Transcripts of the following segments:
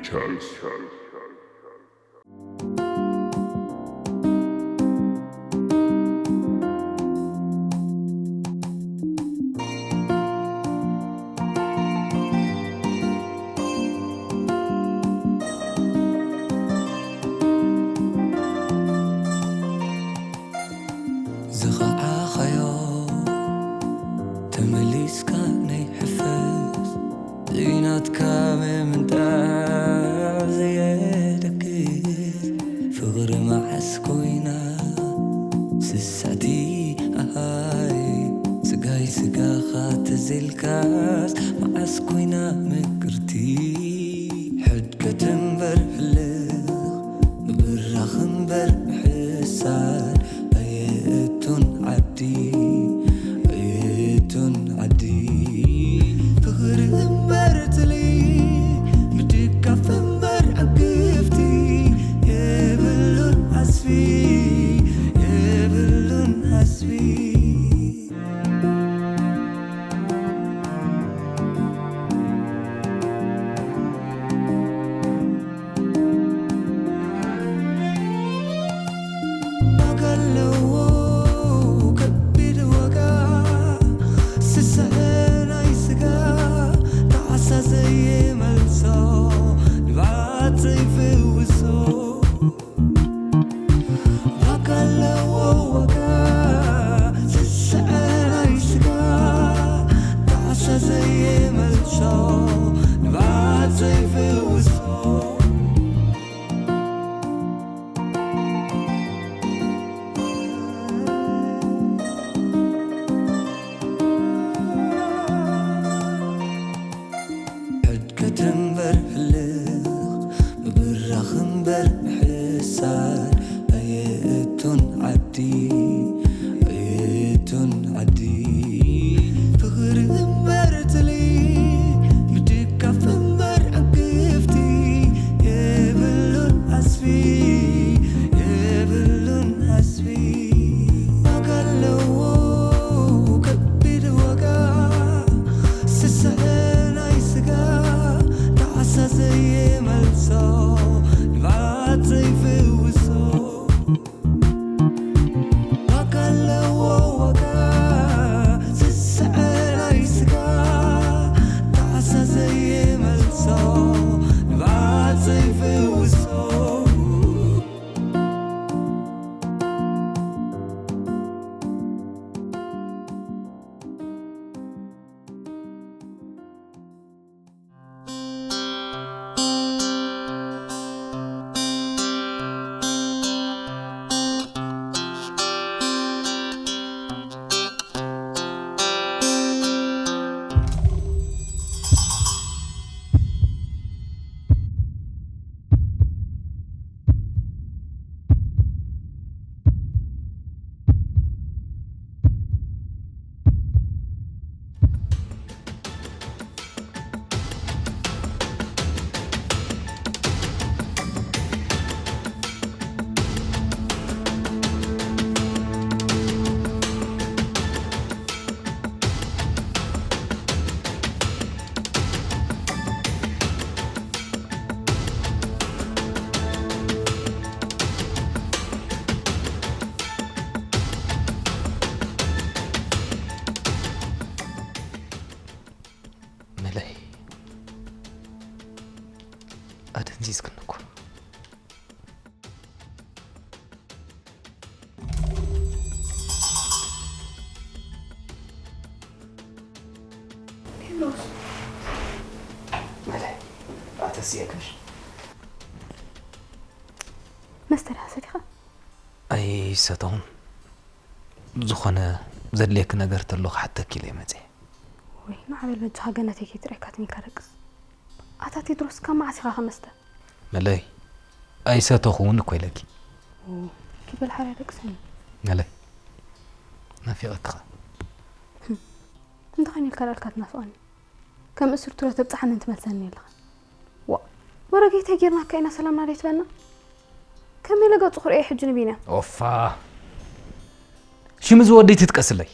Curse. ዝኸዓኻዮ ተመሊስካ ናይ ሕፈስ ዘይናትካ ምምንጣር ዘየደግስ ፍቕሪ መዓስ ኮይና ስስዕቲ ኣሃይ ስጋይ ስጋኻ ተዘልካስ መዓስ ኮይና ምቅርቲ ሕድገት እምበር ሕልኽ ምብራኽ እምበር ምሕሳር ኣየእቱን ዓዲ ኣየእቱን ዓዲ ፍቕሪ እምበር ትሊ ምድጋፍ እምበር ዕግፍቲ የብሉን ዓስቢ የብሉን ዓስቢ ዋጋ ኣለዎ ከቢድ ዋጋ ስስዐ ናይ ስጋ ጣዕሳ ዘይመልሶ ንብዓት ዘይፍውሶ ዋጋ ኣለዎ ዋጋ ስስዐ ናይ ስጋ ጣዕሳ ዘይመልሶ ንብዓት ዘይፍውሶ ሕድገት እምበር ሕልኽ ምብራኽ እምበር ምሕሳር ኣየእቱን ዓዲ ኣየእቱን ዓዲ ፍቕሪ እምበር ትሊ ምድጋፍ እምበር ዕግፍቲ የብሉን ዓስቢ የብሉን ዓስቢ ዋጋ ኣለዎ ከቢድ ዋጋ ስስዐ ናይ ስጋ ጣዕሳ ዘይመልሶ ንብዓት ዘይፍውሶ ዋጋ ኣለዎ ዋጋ ስስዐ ናይ ስጋ ጣዕሳ ዘይመልሶ ንብዓት ዘይፍውሶ መለይ ኣደንዚዝክኒ እኮ። ቴድሮስ። መለይ ኣተስየክሽ። መስተ ዲኻ ሰቲኻ? ኣይሰተኹን። ዝኾነ ዘድልየኪ ነገር ተሎ ክሓተኪ ኢለ መፅየ። ወይ ንዓበል በጃኻ ገነተይ ከይትርእየካ ትም ኢልካ ደቅስ። ኣታ ቴድሮስ ካብ መዓስ ኢኻ ከመስተ? መለይ ኣይሰተኹ እውን እኮ ኢለኪ። ኪበል ሓርያ ደቅሰኒ። መለይ ናፊቐኪኻ። እንተኸይን ኢልካ ዳልካ ትናፍቐኒ። ከም እሱር ቱረ ተብጽሓኒ እንትመልሰኒ ኣለኻ። ዋ ወረገይታይ ጌርናካ ኢና ሰላምና ደይትበልና። ከመይ ለገጹ ክርእየ ሕጂ ንቢንያ? ኦፋ ሽም እዚ ወደይ ትጥቀስለይ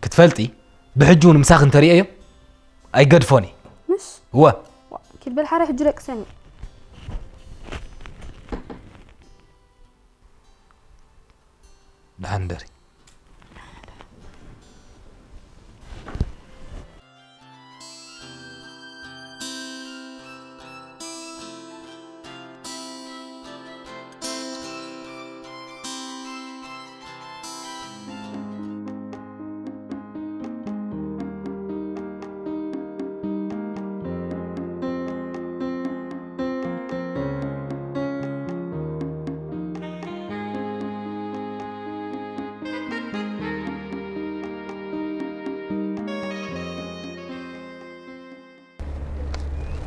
ክትፈልጢ ብሕጂ እውን ምሳኺ እንተርእየዮ ኣይገድፎን እየ። ምሽ እወ ዋ ኪድ በል ሓረ ሕጂ ደቅሰኒ። ደሓን ደሪ።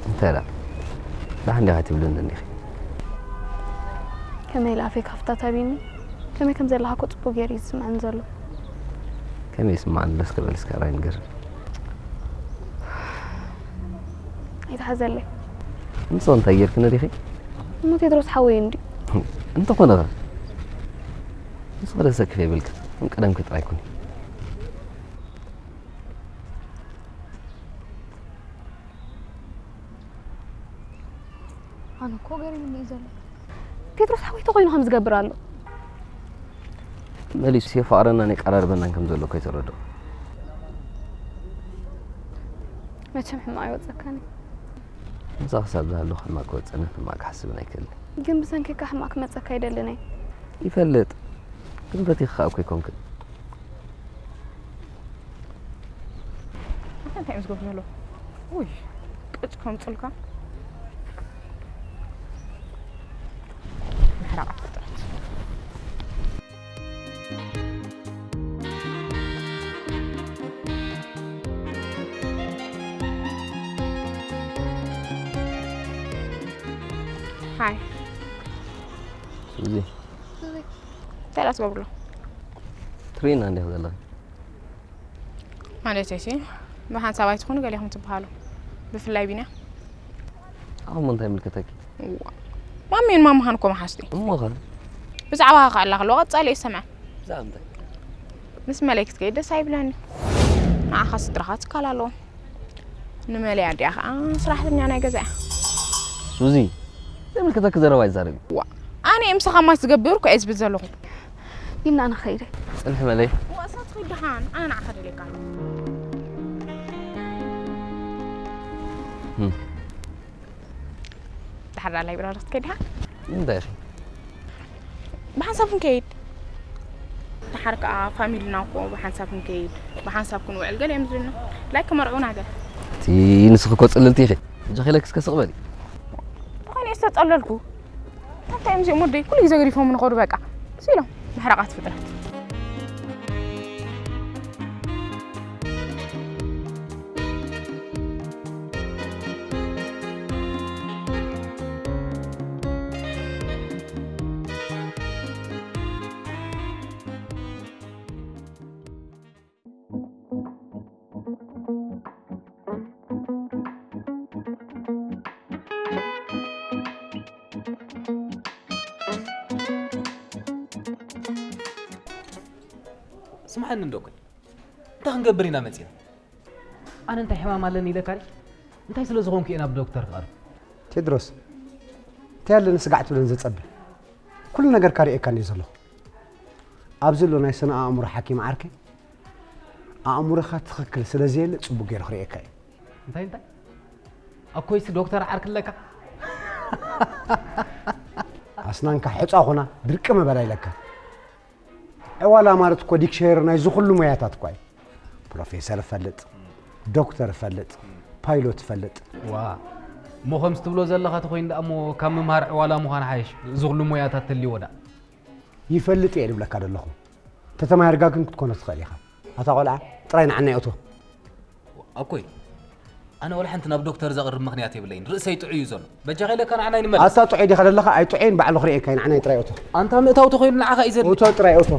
እንታይ ደኣ? ደሓን ዲኻ ትብልኒ እንዲኺ? ከመይ ኢለ ኣፈይ ካፍታ ታቢኒ? ከመይ ከም ዘለኻ እኮ ጽቡቕ ገይሩ እዩ ዝስምዐኒ ዘሎ። ከመይ ይስምዓኒ? ደስ ክብል እስከ ራይ ንገር። ኣይትሓዘለይ። ንሱ እንታይ ጌርክኒ ዲኺ? እሞ ቴድሮስ ሓወይ እንድዩ። እንተኾነ ኸ? ንሱ ኸ ደሰክፍ የብልካ። ከም ቀደምኪ ጥራይ ኩኒ። ኣነ እኮ ገሪሙኒ እዩ ዘሎ። ቴድሮስ ሓወይ ተኾይኑ ከም ዝገብር ኣሎ። መሊሱ የፋቕረናን የቀራርበናን ከም ዘሎ እኮ እዩ ተረድኦ። መቸም ሕማቕ ኣይወጸካን እዩ። ምሳ ክሳብ ዝሃለኹ ሕማቕ ክወጸንን ሕማቕ ክሓስብን ኣይክእልን። ግን ብሰንኪካ ሕማቕ ክመጸካ ኣይደልን እየ። ይፈልጥ። ግን ፈቲኺ ከኣ እኮ ኣይኮንክን። እንታይ እዮም ዝገብሩ ዘለዉ? ውይ፣ ቅጭ ከምጽልካ። ምሕራቓት ፍጥረት። ሃይ። ሱዚ። እንታይ ደኣ ትገብሩ ኣለኹም? ትርእይና እንዲኹም ዘለኺ። ማለተይሲ፣ ብሓንሳብ ኣይትኹኑ ገሊኹም ትበሃሉ። ብፍላይ ቢንያ። ኣኹም እንታይ ይምልከተኪ? እዋ። ማሚን ማማኻን እኮ መሓዝቲ። እሞኸ? ብዛዕባኻ ከኣላ ከለዋ ቀጻሊ እየ ዝሰምዐ። ብዛዕባ እንታይ? ምስ መለይ ክትከይድ ደስ ኣይብለኒ። ንዓኻ ስድራኻ ትካል ኣለዎም። ንመለይ ኣዲኣ ኸኣ ሰራሕተኛ ናይ ገዛ እያ። ሱዚ፣ ዘይምልከተኪ ዘረባ ኣይዛረቢ። ዋ፣ ኣነ እየ ምሳኻ ማች ዝገብር እኮ እየ ዝብል ዘለኹ። ቢና፣ ኣነ ክኸይድ እየ። ጽንሒ መለይ። ዋ፣ እሳት ኺድ ደሓን፣ ኣነ ንዓኻ ደልየካ ኣለኹ። ህም። ድሓር ዳላይ ብራር ክትከይድ ኢኻ? እንታይ ኢኺ? ብሓንሳብ ክንከይድ። ድሓር ከኣ ፋሚልና እኮ ብሓንሳብ ክንከይድ፣ ብሓንሳብ ክንውዕል ገለ እዮም ዝብሉና። ላይክ ክመርዑና ገለ። እቲ ንስኺ እኮ ጽልልቲ ኢኺ። እጃኺ ኢለኪ እስከ ስቕ በሊ። ብኸመይ እየ ዝተጸለልኩ? እንታይ እዮም እዚኦም ወደይ ኩሉ ግዜ ገዲፎም ንኸዱ በቃ። ስኢሎም ምሕራቓት ፍጥረት። ስምዓኒ እንዶ፣ እንታይ ክንገብር ኢና መጺና? ኣነ እንታይ ሕማም ኣለኒ ኢለካ ድዩ? እንታይ ስለ ዝኾንኩ እየ ናብ ዶክተር ክቐርብ? ቴድሮስ፣ እንታይ ኣለኒ ስጋዕ ትብለን ዘጸብል? ኩሉ ነገርካ ርእየካኒ እየ ዘለኹ። ኣብዚ ኣሎ ናይ ስነ ኣእምሮ ሓኪም ዓርከይ፣ ኣእምሮኻ ትኽክል ስለ ዘየለ ጽቡቕ ገይሩ ክርእየካ እዩ። እንታይ፣ እንታይ? ኣኮይሲ ዶክተር ዓርኪ ኣለካ? ኣስናንካ ሕጻ ኹና ድርቂ ምበላ ኢለካ። ዕዋላ ማለት እኮ ዲክሸነሪ ናይዚ ኩሉ ሞያታት እኳ እዩ። ፕሮፌሰር እፈልጥ፣ ዶክተር እፈልጥ፣ ፓይሎት እፈልጥ። ዋ፣ እሞ ከምዚ ትብሎ ዘለኻ ተኾይኑ ደኣ እሞ ካብ ምምሃር ዕዋላ ምዃን ሓይሽ፣ እዚ ኩሉ ሞያታት ተልይዎ ደኣ። ይፈልጥ እየ ዝብለካ ዘለኹ። ተተማሂርካ ግን ክትኮኖ ትኽእል ኢኻ። ኣታ ቆልዓ፣ ጥራይ ንዓና ይእቶ። ኣኮይ፣ ኣነ ወላ ሓንቲ ናብ ዶክተር ዘቕርብ ምኽንያት የብለይን። ርእሰይ ጥዑይ እዩ ዘሎ። በጃኻ ኢለካ ንዓና ይንመለስ። ኣታ ጥዑይ ዲኻ ዘለኻ? ኣይጥዑይን ባዕሉ ክርእየካ እዩ። ንዓና ጥራይ እቶ። ኣንታ ምእታው ተኾይኑ ንዓኻ እዩ ዘድሊ። እቶ ጥራይ እቶ።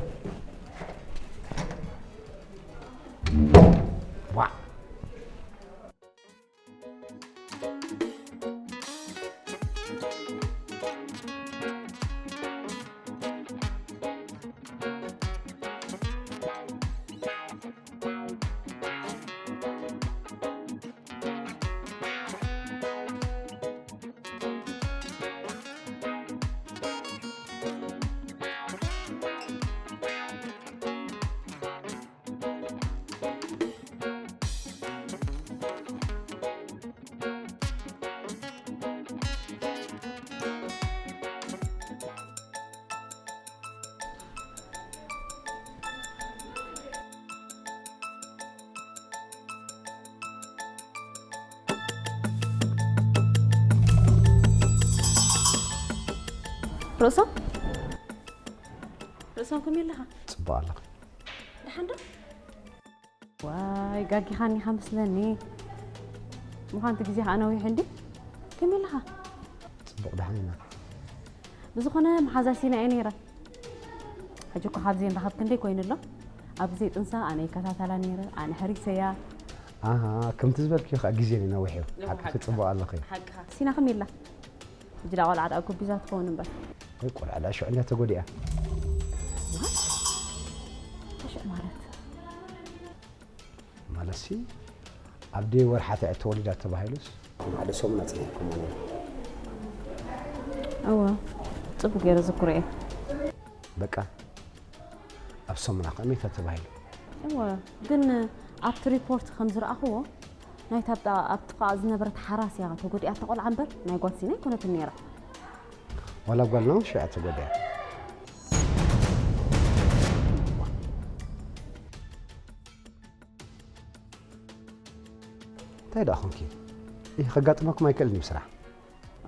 ዋዕ። ርእሶም ርእሶም ከመይ ኣለኻ? ጽቡቕ ኣለኹ። ደሓን ዶ? ዋይ፣ ጋጊኻኒ ኢኻ መስለኒ። ምዃንቲ ግዜ ከኣ ነዊሑ እንዲ። ከመይ ኣለኻ? ጽቡቕ፣ ደሓን ኢና። ብዝኾነ፣ መሓዛ ሲና እየ ነይረ። ሕጂ እኮ ካብዚ ንራኸብ ክንደይ ኮይኑ ኣሎ? ኣብ ግዜ ጥንሳ ኣነ ይከታተላ ነይረ፣ ኣነ ሕሪሰያ። ኣሃ፣ ከምቲ ዝበልክዮ ከኣ ግዜ ነዊሕ እዩ። ሓቅኺ፣ ጽቡቕ ኣለኺ። ሓቅኻ። ሲና ከመይ ኣላ? ሕጂ ደኣ ቆልዓ ደኣ ጎቢዛ ትኸውን እምበር። ወይ ቆልዓ ደኣ ሽዑ እንድያ ተጎዲኣ። ሽዑ ማለት? ማለትሲ፣ ኣብ ደይ ወርሓት እያ ተወሊዳ ተባሂሉስ፣ ሓደ ሰሙን ኣጽኒሕኩሞ ነይሩ። እወ፣ ጽቡቕ ገይረ ዝክሮ እየ። በቃ፣ ኣብ ሰሙና ከኣ መይታ ተባሂሉ። እወ፣ ግን ኣብቲ ሪፖርት ከም ዝረኣኽዎ፣ ናይታ ኣብታ-፣ ኣብ ጥቓ ዝነበረት ሓራስ እያ ተጎዲኣታ ቆልዓ እምበር፣ ናይ ጓል ሲና ኣይኮነትን ነይራ። ዋላ ጓልና እውን ሽዑ እያ ተጎዲኣ። እንታይ ደኣ ኾንኪ? ኢህ፣ ከጋጥመኩም ኣይክእልን እዩ ስራሕ።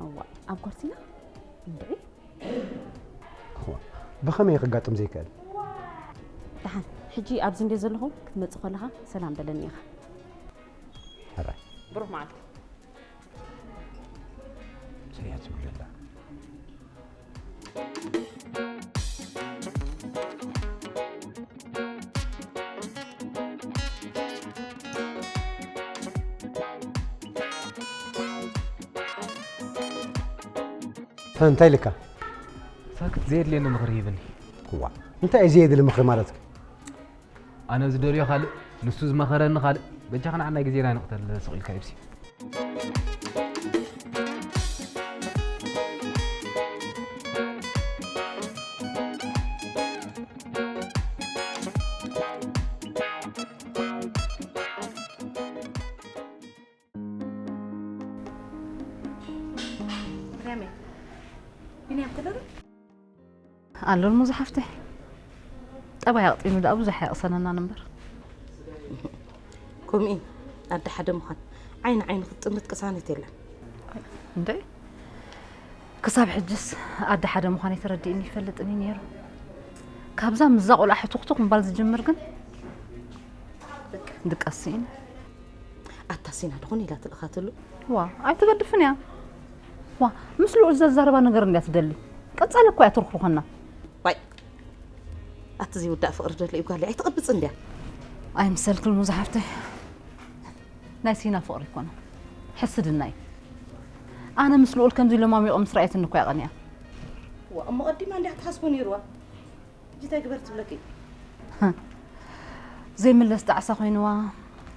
እዋ፣ ኣብ ጓል ሲና? እንድዒ። እዋ፣ ብኸመይ ከጋጥም ዘይክእል? ደሓን፣ ሕጂ ኣብዚ እንድየ ዘለኹ፣ ክትመጽእ ከለኻ ሰላም በለኒ ኢኻ። ሕራይ። ብሩኽ መዓልቲ። ሰያ ትብለላ። እንታይ ኢልካ? ሳክት ዘየድልየኒ ምኽሪ ሂብኒ። እዋ፣ እንታይ እዩ ዘየድሊ ምኽሪ ማለት? ኣነ ዝደልዮ ካልእ፣ ንሱ ዝመኸረኒ ካልእ። በጃኻ ንዓናይ ግዜና ንቕተል ስቕ ኢልካ ኢብሲ። ማርያመይ፣ ቢንያም ከለሩ? ኣሎ ልሙዝ ሓፍተይ። ጠባይ ኣቕጢኑ ደኣ ብዙሕ ኣየቕሰነናን እምበር። ከምኡ እዩ፣ ኣደ ሓደ ምዃን። ዓይኒ ዓይኑ ክትጥምት ቅሳነት የለን። እንደ ክሳብ ሕጅስ ኣደ ሓደ ምዃን ኣይተረዲእኒ ይፈልጥኒ ነይሩ። ካብዛ ምስዛ ቆልዓ ሕቱኽቱኽ ምባል ዝጅምር ግን ድቃስ ስኢነ። ኣታ ሲና ድኹን ኢላ ትልእኻትሉ። ዋ፣ ኣይትገድፍን እያ። ዋ፣ ምስ ልኡል ዘዛረባ ነገር እንድያ ትደሊ። ቀጻሊ እኮ እያ ትርኹኸና። ዋይ፣ ኣቲ ዘይውዳእ ፍቕሪ ደልዩ ጓለይ ኣይትቐብጽ እንድያ። ኣይምሰልክን ሙዛ ሓፍተይ። ናይ ሲና ፍቕሪ ኣይኮነን። ሕስድና እዩ። ኣነ ምስ ልኡል ከምዚ ኢሎም ኣሚቖም ምስ ረኣየትኒ እኮ እያ ቀንያ። ዋ፣ እሞ ቀዲማ እንድያ ክትሓስቦ ነይርዋ። ሕጂ እንታይ ግበር ትብለኪ? ዘይምለስ ጣዕሳ ኮይንዋ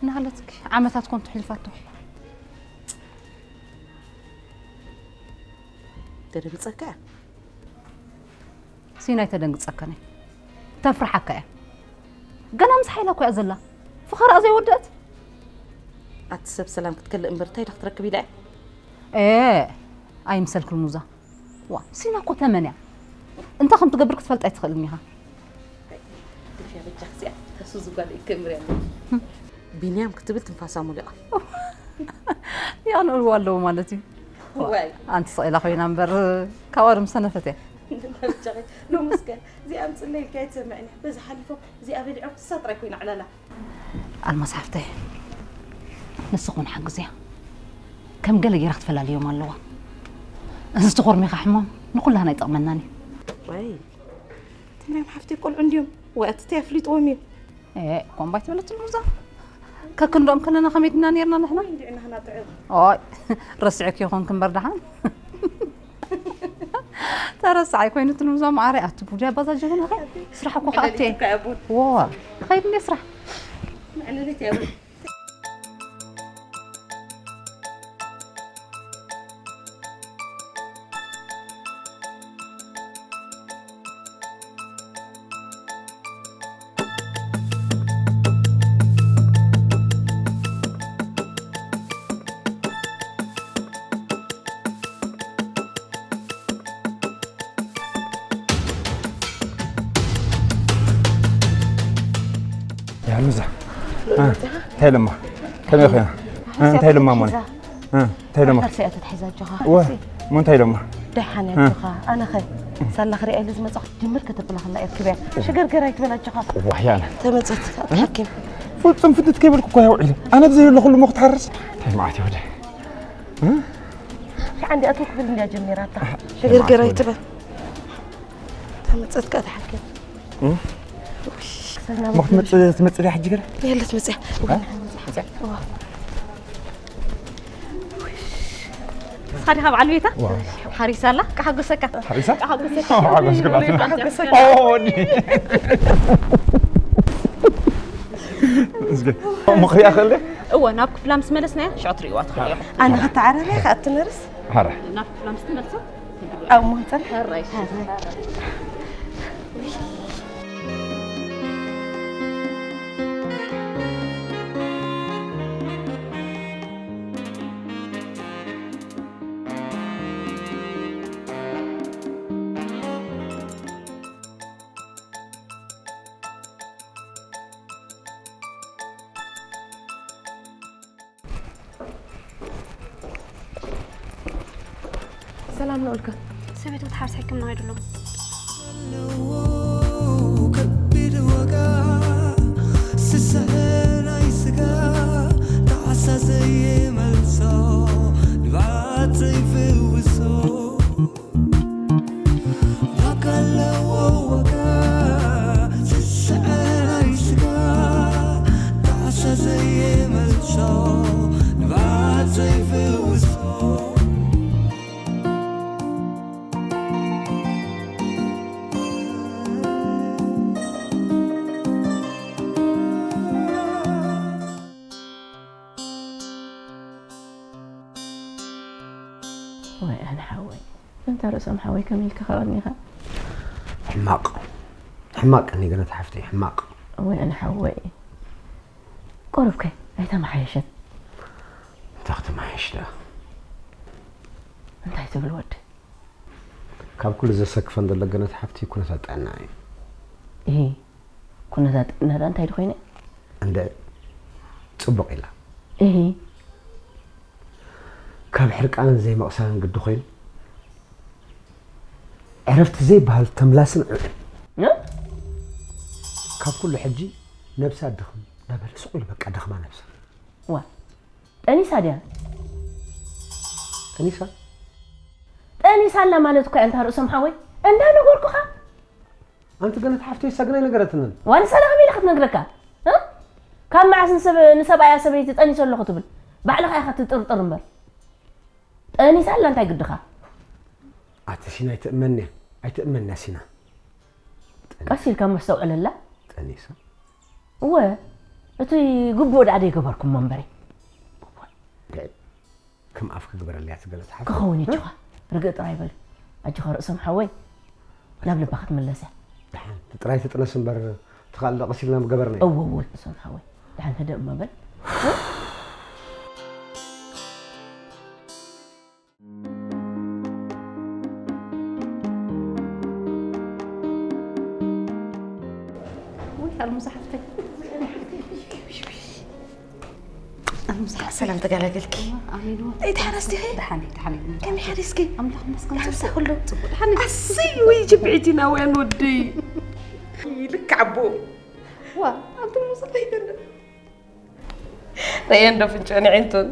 እናሃለትኪ ዓመታት ኮንቱ ሕሊፋቶ። ተደንግጸካ እያ። ሲናይ ተደንግጸካኒ። ተፍርሓካ እያ። ገና ምስ ሓይላ እኮ እያ ዘላ። ፍኸራ ዘይወደት። ኣቲ ሰብ ሰላም ክትከልእ እምበር እንታይ ዳ ክትረክብ ኢላ እያ? ኤ፣ ኣይምሰልክን ሙዛ። ዋ፣ ሲና እኮ ተመን እያ። እንታይ ከም ትገብር ክትፈልጥ ኣይትኽእልን ኢኻ። ድፍያ በጃ ክሲኣ፣ ተሱ ዝጓል ይከምር ያለ። ቢንያም ክትብል ትንፋሳ ሙሊቓ። ያንእልዋ ኣለዉ ማለት እዩ። ዋይ። ኣንቲ ስቕ ኢላ ኮይና እምበር፣ ካብኣ ርም ሰነፈት እያ። በጃኺ፣ ሎሚ እስከ እዚኣ ኣምፅለይ ኢልካ ኣይትሰምዕን እያ። በዚ ሓሊፎም እዚኣ በሊዖም ክሳ ጥራይ ኮይና ዕላላ። ኣልማዝ ሓፍተይ፣ ንስኹን ሓግዝያ። ከም ገለ ጌራ ክትፈላልዮም ኣለዋ። እዚ ተኾርሚኻ ሕማም ንኹላህና ኣይጠቕመናን እዩ። ወይ፣ እቲ ማርያም ሓፍተይ ቆልዑ እንድዮም። ወይ፣ ኣቲ እንታይ ኣፍሊጥዎም እዩ? ኤ፣ ኮምባይ ትበለትሉ እዛ። ከክንዶም ከለና ከመይ ድና ኔርና ንሕና? ወይ፣ እንዲዕና ህና ጥዑም። ኦይ፣ ረሲዕኪ ይኾንክ እምበር ደሓን። ተረሳዓይ ኮይኑ ትልምዞ መዓረይ ኣቲ ቡጃ ባዛ ጀበና ኸ ስራሕ እኮ ከኣቴ። ልዕሊ ኢትዮጵያ ቡን። ዎ፣ ኸይድ እንደ ስራሕ። ንዕልልት እያ ቡን። ያሉዛ። እ፣ እንታይ ኢሎማ? ከመይ ኮይና? እ፣ እንታይ ኢሎማ ሞነ? እ፣ እንታይ ኢሎማ? ካልሲ እያ ተታሒዛ ኣጆኻ፣ ወ-፣ ካልሲ። ሞ እንታይ ኢሎማ? ደሓን እያ ኣጆኻ። ኣነኸ ሳላ ክሪኣ ኢለ ዝመጻኹ ድምር ከተብላ ከላ እርክብያ። ሽገርገር ኣይትበል ኣጆኻ። ዋሕያነ ተመጸት ተሓኪም። ፍጹም ፍትት ከይበልኩ እኮ ያውዒለ ኣነ ብዘይ የለኹሉ ሞ ክትሓርስ እንታይ መዓት ይወደ ሽዓ እንዲኣቶ ክብል እንዲያ ጀሚራታ። ሽገርገር ኣይትበል። ተመጸት ከኣ ተሓኪም። ሞ ክትመጽእ ትመጽእ ድያ ሕጂ ገለ የለት መጽያ። ንስኻ ዲኻ በዓል ቤታ? ሓሪሳ ኣላ? ክሓጎሰካ። ሓሪሳ? ክሓጎሰካ። ሓጎስክላ። ሓጎሰካ። ኦ፣ ዲ። እስኪ፣ እሞ ክሪኣ ከለ? እወ፣ ናብ ክፍላ ምስ መለስናያ፣ ሽዑ ትርእይዋ ትኽእሉ ኢኹም። ኣነ ክተዓረበ ከኣ ትነርስ? ሓረ። ናብ ክፍላ ምስ ትመልሶ? ኣብ ሞንጸን? ሕራይ። ሰላም ንኡልካ ሰበይቱ ክትሓርስ ሕክምና ከይዱ ኣለኹ። ከቢድ ዋጋ ስስዐ ናይ ስጋ ጣዕሳ ዘይመልሶ ንብዓት ዘይፍውሶ ዋጋ ኣለዎ ዋጋ ስስዐ ናይ ስጋ ጣዕሳ ዘይመልሶ ንብዓት ዘይፍውሶ ወይ ኣነ ሓወይ እንተ ርእሶም ሓወይ ከመይ ኢልካ ከቐኒኻ ሕማቕ ሕማቕ እኒ ገነት ሓፍተይ ሕማቕ ወይ ኣነ ሓወይ ቁሩብከ ኣይተመሓየሸት እንታይ ክትመሓየሽ ደኣ እንታይ ትብል ወዲ ካብ ኩሉ ዘሰክፈን ዘሎ ገነት ሓፍቲ ኩነታት ጥዕና እዩ እሂ ኩነታት ጥዕና ደኣ እንታይ ድኾይነ እንደ ጽቡቕ ኢላ እሂ ካብ ሕርቃንን ዘይምቕሳንን ግዲ ኮይኑ ዕረፍቲ ዘይበሃል ተምላስን ዕዑን ካብ ኩሉ ሕጂ ነብሳ ድኽም ዳበለ ስቕ ኢሉ በቃ ደኽማ ነብሳ ዋ ጠኒሳ ድያ ጠኒሳ ጠኒሳ ኣላ ማለት እኳ እንታ ርእሶም ሓወይ እንዳ ነገርኩኻ ኣንቲ ገነት ሓፍተይ ሳግና ኣይነገረትንን። ዋንሳ ዳግም ኢላ ክትነግረካ? እ? ካብ መዓስ ንሰብ ንሰብኣያ ሰበይቲ ጠኒሰ ኣለኹ ትብል? ባዕልኻ ኢኻ ትጥርጥር እምበር። ጠኒሳ ኣላ እንታይ ግድኻ? ኣቲ ሲና ኣይትእመንያ ኣይትእመንያ ሲና። ቀስ ኢልካ መስተውዕለላ። ጠኒሳ። እወ እቲ ግቡእ ደኣ ደይገበርኩሞ እምበሪ። ከም ኣፍ ክግበረልያ ትገለ ትሓፍ ክኸውን ይችኻ ርግእ ጥራይ በል ኣጆኻ ርእሶም ሓወይ ናብ ልባ ክትምለስ እያ ድሓን ጥራይ ትጥነስ እምበር ትኻል ደቐስ ኢልና ምገበርና እወ እወ ርእሶም ሓወይ ድሓን ህደእ እሞ በል ወይ ኣልሙዛ ሓፍተይ ኣምሳሕ ሰላም ተገላገልኪ ኣሜን ወይ ደይ ተሓረስ ዲኺ ደሓን ደሓን ከመይ ሓሪስኪ ኣምላኽ መስገን ሓርሳ ኩሉ ጽቡቅ ደሓን ኣሰይ ወይ ጅምዒቲ ናውያን ወደይ ልክዕ ኣቦ ዋ ኣብቲ ሙስላ ይደለ ረየ እንዶ ፍንጭ ንዒንቱን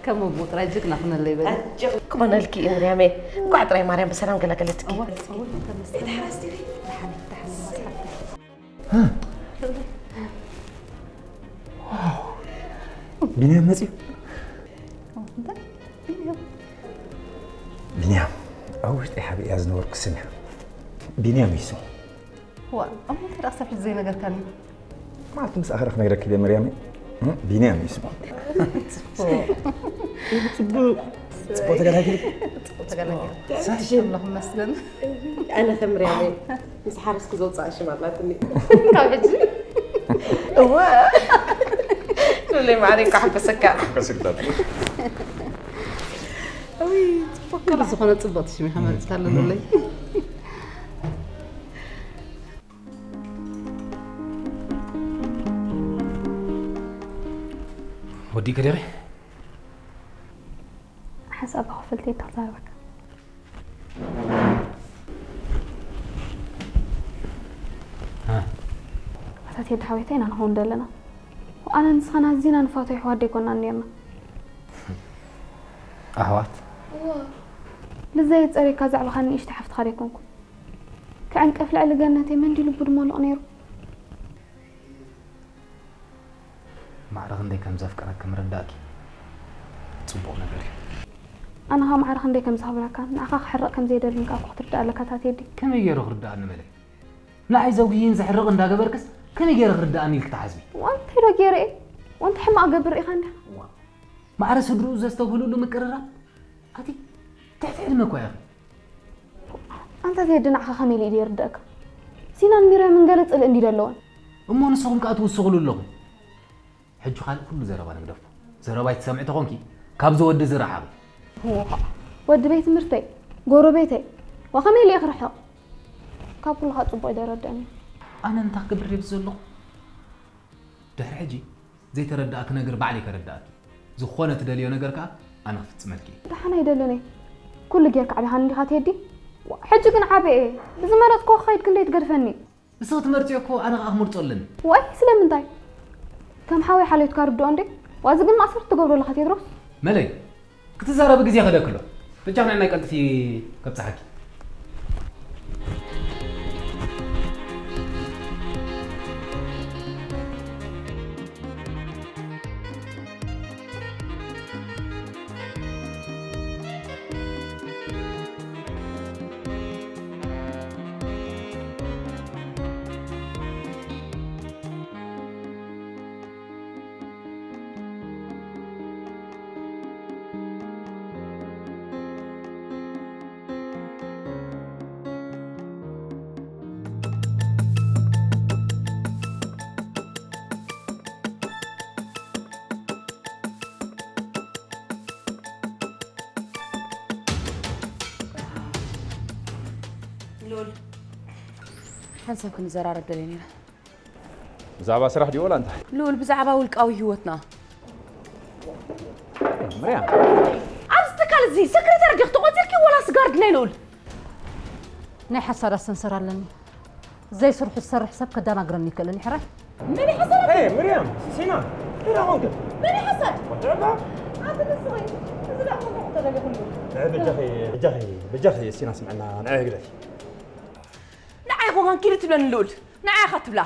ከም ኣቦ ጥራይ ጅግና ክነለይ በል ክኾነልኪ እዩ ምርያመይ እንኳዕ ጥራይ ማርያም ብሰላም ገላገለትኪ ቢንያም መፅዩ ቢንያም ኣብ ውሽጢ ሓቢእያ ዝነበርኩ ስም እያ ቢንያም እዩ ስሙ ዋ እሞ እንታይ ደኣ ክሳብ ሕጂ ዘይነገርካኒ ማለት ምስ ኣኸረ ክነግረክ ኢለ መርያመይ ቢንያም እዩ ስሙ ፅቡቅ ተገላጊሉ ኣምላኽ ይመስገን ኣነ ከም ርያመይ ምስ ሓረስኩ ዘውፅኣ ሽም ኣላትኒ ካብ ሕጂ እወ ሉለይ ማዕረ እኳ ሓጎሰካ ከስግዳት እይ ፅቡቅ ከላ ዝኾነ ፅቡቅ ሽም ሓመርፅካ ኣሎ ሉለይ ወዲ ከደረ ሓሳብ ክፍልቲ ተዛረበካ ኣታ ቴዲ ሓወይ፣ እንታይ ኢና ንኸውን ዘለና? ኣነ ንስኻን ኣዚና ንፋቶ ኣሕዋት ደይኮናን ነርና? ኣሕዋት? እዋ። ልዘይ ጸሪካ ዛዕባኻ ንእሽቶ ሓፍትኻ ደይኮንኩ? ክዕንቀፍ ልዕሊ ገነተይ መንዲ ልቡ ድመሉቕ ነይሩ። ማዕረ ክንደይ ከም ዘፍቅረኪ ምርዳእኪ ጽቡቕ ነገር እዩ። ኣነ ኸኣ ማዕረ ክንደይ ከም ዘኽብረካን ንዓኻ ክሕረቕ ከም ዘይደልን ከኣ እኮ ክትርዳእ ኣለካ ኣታ ቴዲ። ከመይ ገይሩ ክርዳእኒ መለይ? ንዓይ ዘጉህይን ዘሕርቕ እንዳገበርክስ ከመይ ገይረ ክርዳእኒ ኢልኪ ትሓስቢ? ዋንታይ ዶ ገይረ እየ? ዋንታ ሕማቕ ገብር ኢኻ እንዲኻ? ዋ፣ ማዕረ ስድርኡ ዘስተብህሉሉ ምቅርራብ ኣቲ ትሕቲ ዕድመ እኮ ኢኺ። ኣንታ ቴዲ ንዓኻ ከመይ ኢሉ እዩ ይርዳእካ? ሲናን ሚርያምን ገለ ጽልኢ እንዲ ደለወን። እሞ ንስኹም ከኣ ትውስኹሉ ኣለኹም። ሕጂ ካልእ ኩሉ ዘረባ ንግደፎ። ዘረባይ ትሰምዒ ተኾንኪ ካብዚ ወዲ እዚ ረሓቒ። ዋ፣ ወዲ ቤት ትምህርተይ፣ ጎረቤተይ፣ ዋ ከመይ ኢሉ እየ ክርሕቕ? ካብ ኩልኻ ጽቡቕ እዩ ደረደኒ። ኣነ እንታይ ክገብር ድየ ዘለኹ? ድሕሪ ሕጂ ዘይተረዳእኪ ነገር ባዕለይ ከረዳእኪ። ዝኾነ ትደልዮ ነገር ከኣ ኣነ ክፍጽመልኪ እየ። ደሓን ኣይደልን እየ። ኩሉ ጌርካ ዓቢኻኒ እንዲኻ ቴዲ። ዋ፣ ሕጂ ግን ዓበ እየ። ብዝመረጽክዎ ክኸይድ ክንደይ ትገድፈኒ። ንስኺ ትመርጽዮ እኮ ኣነ ከኣ ክመርጾ ኣለኒ። ዋይ ስለምንታይ? ከም ሓወይ ሓልዮትካ ርድኦ እንዴ? ዋዚ ግን ማእሰርቲ ትገብሮ ኣለኻ ቴድሮስ። መለይ፣ ክትዛረቢ ግዜ ከደክሎ። ብቻ ንዕናይ ቀልጥፊ ከብጽሓኪ። ልኡል፣ ሓንሳብ ክንዘራረብ ደልየ ነይረ። ብዛዕባ ስራሕ ድዩ ወላ እንታይ? ልኡል፣ ብዛዕባ ውልቃዊ ህይወትና። ምርያም። ኣብዚ ትካል እዚ ሰክሬታሪ ዲኺ ተቖጺርኪ ወላስ ጋርድ ናይ ልኡል? ናይ ሓሳድ ኣሰንሰር ኣለኒ። ዘይስርሑ ዝሰርሕ ሰብ ከደናግረኒ ይክእልን ይሕራይ። መን ይሓሰብ? ኤ፣ ምርያም፣ ሲና፣ እንታይ ደኣ ኾንክ? መን ይሓሰብ? ወዲ ዕባ? ኣቲ ንስኺ፣ እዚ ደኣ ኾንኩ ተደሊኹሉ። ንዒ በጃኺ፣ በጃኺ፣ በጃኺ ሲና ስምዕና፣ ንዓይ ግደፊ። ንዓይ ኾንካ ኪሊ ትብለኒ ልኡል፣ ንዓይ ኢኻ ትብላ።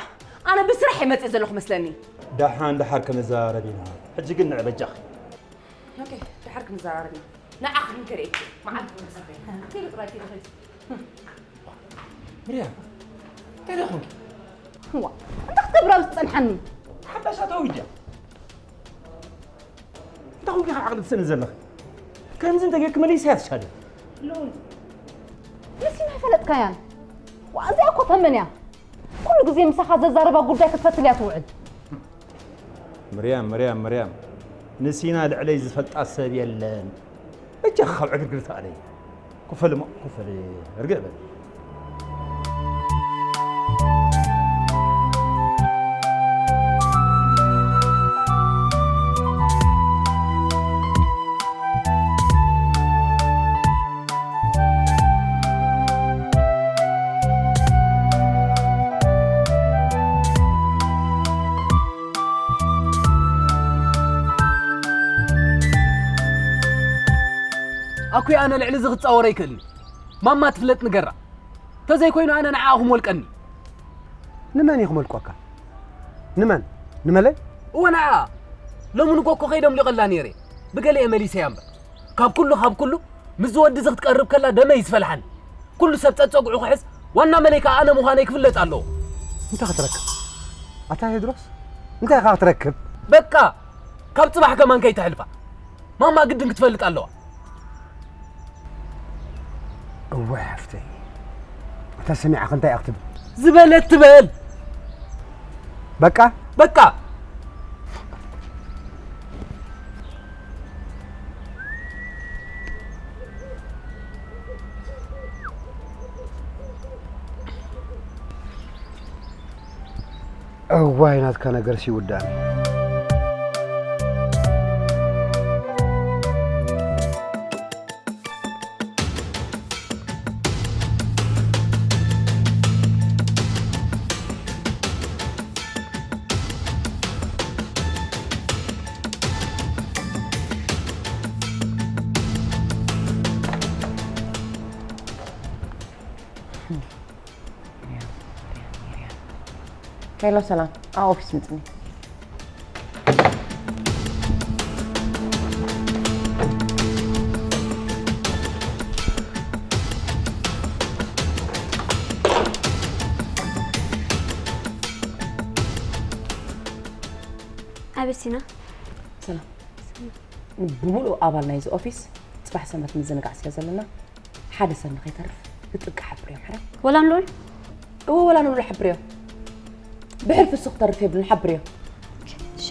ኣነ ብስራሕ እየ መፅእ ዘለኹ መስለኒ። ደሓን ደሓር ክንዛረብ ኢና። ሕጂ ግን ንዒ በጃኺ። ኦኬ፣ ደሓር ክንዘራረብ ኢና። ንዓኺ ክንከርእየኪ፣ መዓልቲ ክንሰፈ። ኪሊ ጥራይ ኪሊ ኺዲ። ምርያም፣ እንታይ ደኣ ኾንኪ? እዋ፣ እንታይ ክትገብር ኣብዚ ትጸንሓኒ? ሓዳሽ ኣታዊ እያ። እንታይ ኾንኪ ኢኻ ዓቕሊ ትስእኒ ዘለኺ? ከምዚ እንተጌርኪ መሊሰ እያ ትሻሊ። ልኡል፣ ንሲና ኣይፈለጥካያን። ዋ፣ እዚኣ እኮ ተመን እያ። ኩሉ ግዜ ምሳኻ ዘዛርባ ጉዳይ ክትፈትል እያ ትውዕል። ምርያም፣ ምርያም፣ ምርያም፣ ንሲና ልዕለይ ዝፈልጣ ሰብ የለን። እጃኺ ካብ ዕግርግር ተኣለይ። ኮፍ በሊ እሞ፣ ኮፍ በሊ፣ ርግእ በሊ። ኣኩይ ኣነ ልዕሊ እዚ ክጻወር ኣይክእልን። ማማ ትፍለጥ ንገራ። ተዘይኮይኑ ኣነ ንዓኣ ክሞልቀኒ። ንመን እዩ ክመልቆካ? ንመን? ንመለይ? እወ ንዓኣ። ሎሚ ንጎኮ ከይዶም ሊቐላ ነይረ። ብገለ እየ መሊሰያ እምበር። ካብ ኩሉ፣ ካብ ኩሉ፣ ምስዚ ወዲ እዚ ክትቀርብ ከላ ደመይ እዩ ዝፈልሓኒ። ኩሉ ሰብ ጸጸግዑ ክሕዝ፣ ዋና መለይ ከኣ ኣነ ምዃነይ ክፍለጥ ኣለዎ። እንታይ ክትረክብ? ኣታ ቴድሮስ፣ እንታይ ኢኻ ክትረክብ? በቃ፣ ካብ ጽባሕ ከማን ከይተሕልፋ። ማማ ግድን ክትፈልጥ ኣለዋ። እዋይ ሓፍተይ፣ እታ ሰሚዓኻ እንታይ እያ ክትብል? ዝበለት ትበል። በቃ? በቃ። እዋይ ናትካ ነገርስ ይውዳእ። ሄሎ ሰላም፣ ኣብ ኦፊስ ምጽኒ። ኣበሲና ሰላም፣ ብሙሉእ ኣባል ናይዚ ኦፊስ ጽባሕ ሰንበት ምዝንጋዕ ስለ ዘለና ሓደ ሰብ ንኸይተርፍ ብጥብቂ ሓብርዮም። ሕራይ? ወላ ንልኡል እወ፣ ወላ ንብሎ ሓብርዮ። ብሕልፊ እሱ ክተርፍ የብሉን። ሓብርዮ። እሺ።